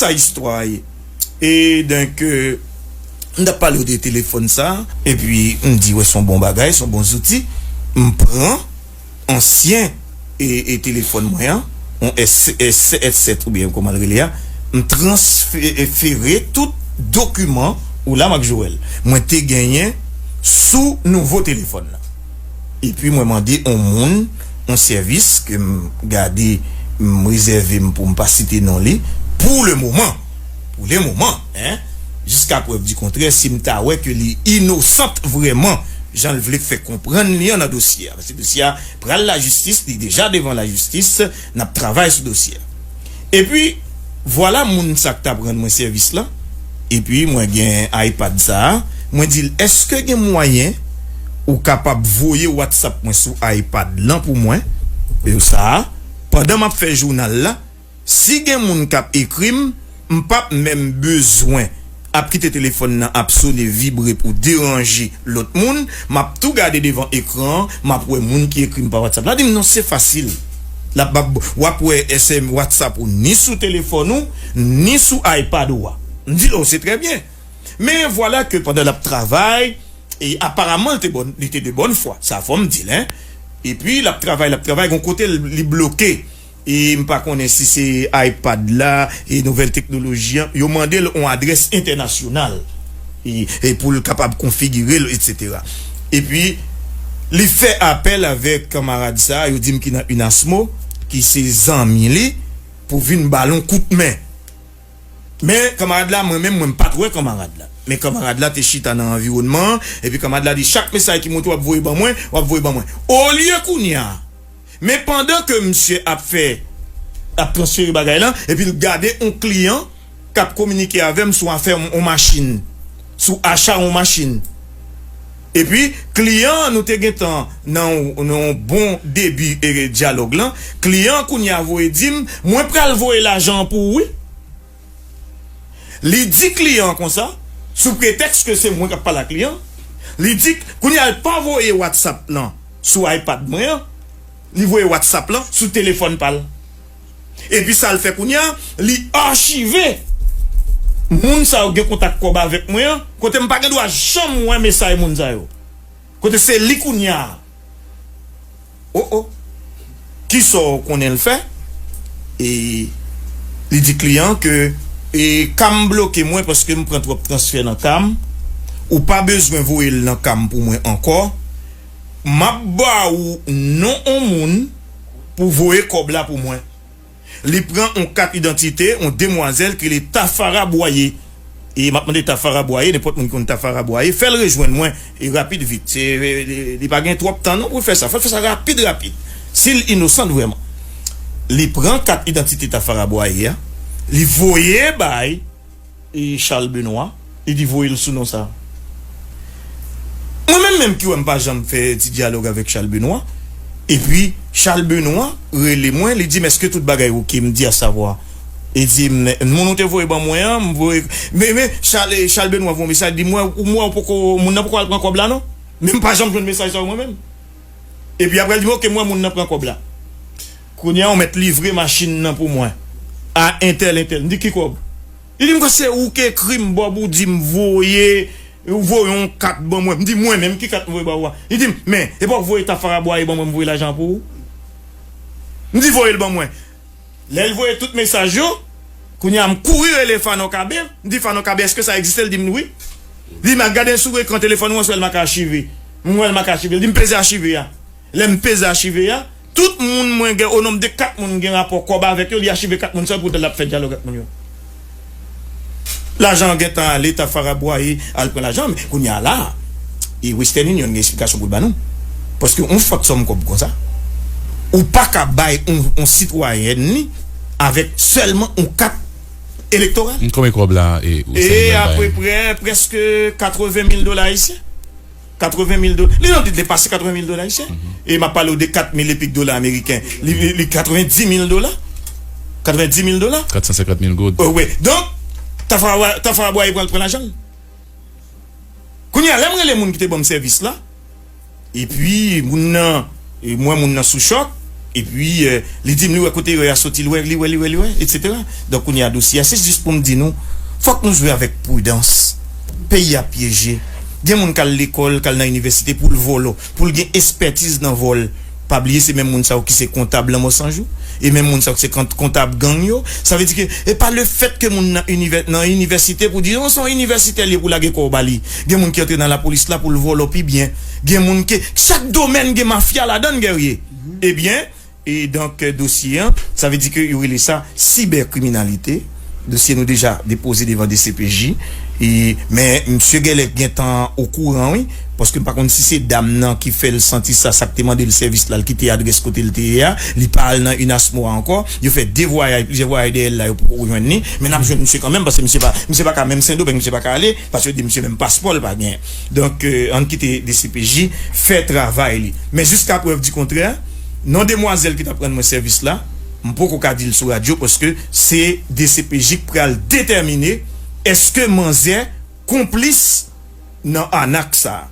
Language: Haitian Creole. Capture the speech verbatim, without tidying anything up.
Sa istwa a ye. E donk, euh, m t ap pale w de telefòn sa, epi m di, wè, se yon bon bagay, se yon bon zouti. M pran ansyen e, e telefòn mwen an, yon S, S, S sèt oubyen kòman l rele a, m transfere tout dokiman ou la, Marc Joël, mwen te genyen sou nouvo telefòn nan. Epi mwen mande yon moun yon sèvis ke m gade, m rezève m pou m pa site non li, pou le moman, pou le moman, en, jiska prèv di kontrè, si m ta wè ke li inosant vrèman, jan l vle fè konprann li an nan dosye a. Paske dosye a pral lajistis, li deja devan lajistis, n ap travay sou dosye a. Epi, vwala moun sa k t ap rann mwen sèvis la. Epi, mwen gen iPad sa a. Mwen di l, èske gen mwayen ou kapab voye WhatsApp mwen sou iPad lan pou mwen? E sa a, pandan m ap fè jounal la, si gen moun k ap ekri m, m p ap menm bezwen ap kite telefòn nan ap sone, vibre pou deranje lòt moun, m ap tou gade devan ekran an, m ap wè moun ki ekri m pa WhatsApp la. Di m, non, se fasil. L ap, w ap wè S M, WhatsApp ou ni sou telefòn ou, ni sou iPad ou a. M di l, o, se trè byen. Men vwala ke pandan l ap travay, e aparaman, li te bòn, li te de bòn fwa. Sa fò m di l, en. Epi, l ap travay, l ap travay, gon kote l, li bloke. E m pa konnen si se iPad la, e nouvèl teknoloji an, yo mande l yon adrès entènasyonal. E, e pou l kapab konfigire l, etsetera. Epi, li fè apèl avèk kanmarad sa a, yo di m ki nan UNASMO, ki se zanmi li, pou vin ba l yon kout men. Men kanmarad la, mwen menm, mwen m pa t wè kanmarad la. Men kanmarad la te chita nan anviwònman an, epi kanmarad la di, chak mesaj ki monte w ap voye ban mwen, w ap voye ban mwen. Olye kounye a, men pandan ke misye ap fè, ap transfere bagay lan, epi l gade yon kliyan k ap kominike avè m sou afè yon, yon machin, sou acha yon machin. Epi, kliyan an, nou te gentan nan yon, nan yon bon debi, e, dyalòg lan. Kliyan an kounye a voye di m, mwen pral voye lajan an pou ou, wi. Li di kliyan an konsa, sou pretèks ke se mwen k ap pale ak kliyan an, li di, kounye a, l pa voye WhatsApp lan sou iPad mwen an, li voye WhatsApp lan sou telefòn pa l. Epi sa l fè kounye a, li achive moun sa yo gen kontak kòb avèk mwen an, kote m pa gen dwa janm wè mesaj moun sa yo. Kote se li kounye a. O, o. Kisa w konnen l fè? E li di kliyan ke, e, ka m bloke mwen paske m pran twòp transfè nan ka m. Ou pa bezwen voye l nan ka m pou mwen ankò. M ap ba ou non on moun pou voye kòb la pou mwen. Li pran on kat idantite on demwazèl ki rele Tafara Bwaye. E m ap mande Tafara Bwaye, nenpòt moun ki konn Tafara Bwaye, fè l rejwenn mwen, e rapid vit. Se, e, li, li pa gen twòp tan non pou l fè sa. Fò l fè sa rapid, rapid. Si l inosan vrèman. Li pran kat idantite Tafara Bwaye a, li voye bay e Charles Benoît, li di voye l sou non sa. Mwen menm menm ki wè m pa janm fè ti dyalòg avèk Charles Benoît, epi Charles Benoît rele mwen, li di m, èske tout bagay oke? M di, asavwa, li di m, moun ou te voye ban mwen an, m voye, men, men, Charles, Charles Benoît voye yon mesaj, di m, ou wè, ou poko, moun nan poko al pran kòb la non. Men m pa janm jwenn mesaj sa yo mwen menm. Epi apre l di m, oke, m wè moun nan pran kòb la. Kounye a ou mèt livre machin nan pou mwen a entèl, entèl. M di, ki kòb? Li di m, se ou ki ekri m, Bob, ou di m voye, ou voye yon kat ban mwen. M di, mwen menm, ki kat m voye ba ou a? Li di m, men, e pa ou voye Tafara Bwaye ban mwen, m voye lajan an pou ou? M di, voye l ban mwen. Lè l voye tout mesaj yo, kounye a m kouri rele Fano Kabe, m di, Fano Kabe, èske sa egziste? Li di m, wi. Li di m, al gade sou ekran telefòn ou an, si w wè l make achive. M wè l make achive. Li di m, peze achive a. Lè m peze achive a, tout moun mwen gen, o nonb de kat moun m gen rapò kòb avèk yo, li achive kat moun sa yo, poutèt l ap fè dyalòg ak moun yo. Lajan an gentan ale, Tafara Bwaye al pran lajan an, men kounye a la, e Western Union gen esplikasyon pou l ba nou. Paske yon fòt sòm kòb konsa, ou pa ka bay yon, yon sitwayèn li avèk sèlman yon kat elektoral. Konbyen kòb la, e, Western Union bay? E apeprè prèske katreven mil dola ayisyen. Katreven mil dola. Li nan depase katreven mil dola ayisyen. E m ap pale w de kat mil epik dola ameriken. Li, li, li katrevendiz mil dola. Katrevendiz mil dola. Kat san senkant mil goud. Wi, wi. Donk, Tafara, Tafara Bwaye pral pran lajan l. Kounye a, lè m rele moun ki te ban m sèvis la, epi moun nan, e m wè moun nan sou chòk, Epi, euh, li di m li wè kote erè a soti, li wè, li wè, li wè, li wè, etsetera. Donk, kounye a dosye a, se jis pou m di nou, fòk nou jwe avèk pridans. Peyi a pyeje. Gen moun k al lekòl, k al nan inivèsite pou l vòlò, pou l gen espètiz nan vòl. Pa bliye, se menm moun sa yo ki se kontab Lanmò San Jou, e menm moun sa yo ki se kont-, kontab gang yo. Sa vle di ke, e pa le fèt ke moun nan inivè-, nan inivèsite pou di, non, se yon inivèsitè li ye pou lage kò w ba li. Gen moun ki antre nan lapolis la pou l vòlò pi byen. Gen moun ke, chak domèn gen mafya ladan l, Guerrier. Ebyen, e donk, euh, dosye an, sa vle di ke yo rele sa sibèkriminalite. Dosye nou deja depoze devan D C P J. E, men, msye Guerrier gentan okouran, wi. Paske m pa konn si se dam nan ki fè l santi sa, sa k te mande l sèvis la, l kite adrès kote l te ye a. Li pa al nan UNASMO a ankò. Yo fè de vwayay, plizyè vwayay dèyè l la, yo poko jwenn li. Men n ap jwenn misye kanmenm, paske misye pa, misye pa ka menm Sendomeng, misye pa ka ale, paske yo di misye menm paspò l pa genyen. Donk, euh, ann kite D C P J fè travay li. Men jiska prèv di kontrè, non demwazèl ki t ap rann mwen sèvis la, m poko ka di l sou radyo, paske se D C P J k pral detèmine èske manzè konplis nan anak sa a.